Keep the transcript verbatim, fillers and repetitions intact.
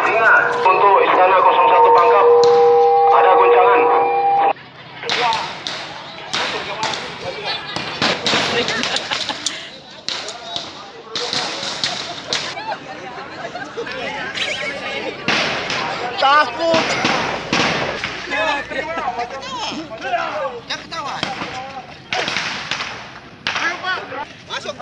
Ingat, untuk istana kosong satu Pangkep, ada goncangan. Takut. Jangan ketawa. Masuk.